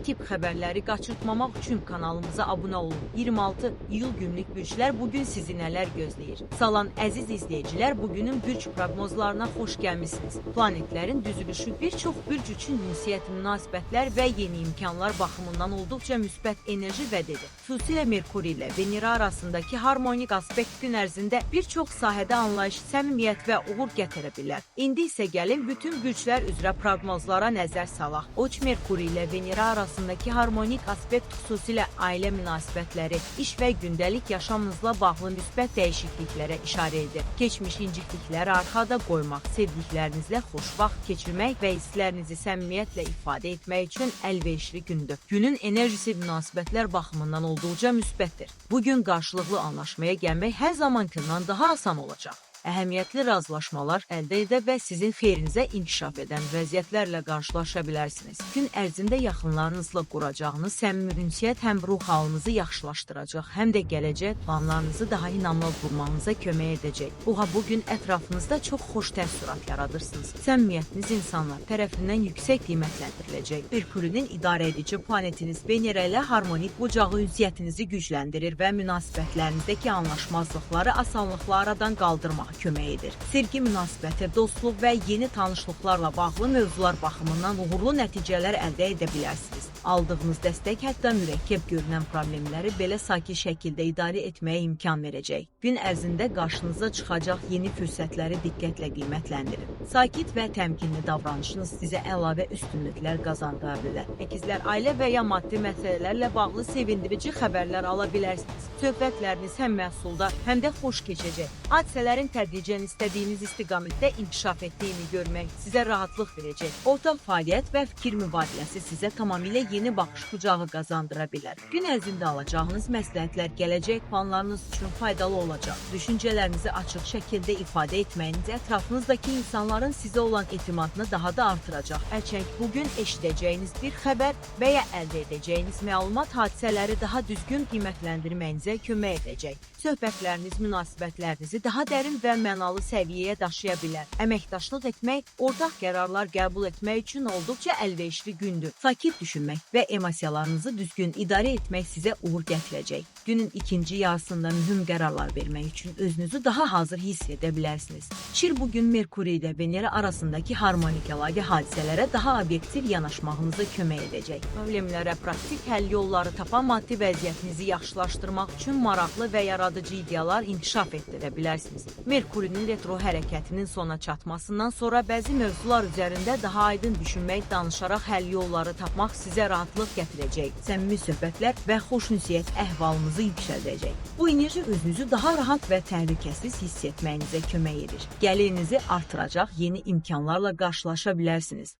tip xəbərləri qaçırtmamaq üçün kanalımıza abunə olun. 26 iyul günlük bürclər bugün sizi nələr gözləyir? Salam əziz izləyicilər, bugünün bürc proqnozlarına xoş gəlmisiniz. Planetlərin düzülüşü bir çox bürc üçün ünsiyyət, münasibətlər və yeni imkanlar baxımından olduqca müsbət enerji vəd edir. Xüsusilə Merkuri ilə Venera arasındakı harmonik aspekt gün ərzində bir çox sahədə anlayış, səmimiyyət və uğur gətirə bilər. İndi isə gəlin bütün bürclər üzrə proqnozlara nəzər salaq. Oç Merkuri ilə Venera arasındakı harmonik aspekt xüsusilə ailə münasibətləri, iş və gündəlik yaşamınızla bağlı müsbət dəyişikliklərə işarə edir. Keçmiş inciklikləri arxada qoymaq, sevdiklərinizlə xoş vaxt keçirmək və hisslərinizi səmimiyyətlə ifadə etmək üçün əlverişli gündür. Günün enerjisi münasibətlər baxımından olduqca müsbətdir. Bu gün qarşılıqlı anlaşmaya gəlmək hər zamankından daha asan olacaq. Əhəmiyyətli razılaşmalar əldə edə və sizin xeyrinizə inkişaf edən vəziyyətlərlə qarşılaşa bilərsiniz. Gün ərzində yaxınlarınızla quracağınız səmimi ünsiyyət həm ruh halınızı yaxşılaşdıracaq, həm də gələcək planlarınızı daha inamlı qurmağınıza kömək edəcək. Oha, bu gün ətrafınızda çox xoş təəssürat yaradırsınız. Səmimiyyətiniz insanlar tərəfindən yüksək qiymətləndiriləcək. Merkurinin idarə edici planetiniz Venera ilə harmonik bucağı ünsiyyətinizi gücləndirir və münasibətlərinizdəki anlaşmazlıqları asanlıqla aradan qaldırmağa kömək edir. Sevgi münasibəti, dostluq və yeni tanışlıqlarla bağlı mövzular baxımından uğurlu nəticələr əldə edə bilərsiniz. Aldığınız dəstək hətta mürəkkəb görünən problemləri belə sakit şəkildə idarə etməyə imkan verəcək. Gün ərzində qarşınıza çıxacaq yeni fürsətləri diqqətlə qiymətləndirin. Sakit və təmkinli davranışınız sizə əlavə üstünlüklər qazandıra bilər. Əkizlər, ailə və ya maddi məsələlərlə bağlı sevindirici xəbərlər ala bilərsiniz. Söhbətləriniz həm məhsuldar, həm də xoş keçəcək. Hadisələrin tədricən istədiyiniz istiqamətdə inkişaf etdiyini görmək sizə rahatlıq verəcək. Ortaq fəaliyyət və fikir mübadiləsi sizə tamamilə yeni baxış bucağı qazandıra bilər. Gün ərzində alacağınız məsləhətlər gələcək planlarınız üçün faydalı olacaq. Düşüncələrinizi açıq şəkildə ifadə etməyiniz ətrafınızdakı insanların sizə olan etimadını daha da artıracaq. Əlçənk, bugün eşidəcəyiniz bir xəbər və ya əldə edəcəyiniz məlumat hadisələri daha düzgün qiymətləndirməyinizə kömək edəcək. Söhbətləriniz münasibətlərinizi daha dərin və mənalı səviyyəyə daşıya bilər. Əməkdaşlıq etmək, ortaq qərarlar qəbul etmək üçün olduqca əlverişli gündür. Sakit düşünmək və emosiyalarınızı düzgün idarə etmək sizə uğur gətirəcək. Günün ikinci yarısında mühüm qərarlar vermək üçün özünüzü daha hazır hiss edə bilərsiniz. Şir, bugün Merkuri ilə Venera arasındakı harmonik əlaqə hadisələrə daha obyektiv yanaşmağınıza kömək edəcək. Problemlərə praktik həll yolları tapan, maddi vəziyyətinizi yaxşılaşdırmaq üçün maraqlı və yaradıcı ideyalar inkişaf etdirə bilərsiniz. Merkurinin retro hərəkətinin sona çatmasından sonra bəzi mövzular üzərində daha aydın düşünmək, danışaraq həll yolları tapmaq sizə rahatlıq gətirəcək. Səmimi söhbətlər və xoş ünsiyyət əhvalınızı yüksəldəcək. Bu enerji özünüzü daha rahat və təhlükəsiz hiss etməyinizə kömək edir. Gəlirinizi artıracaq yeni imkanlarla qarşılaşa bilərsiniz.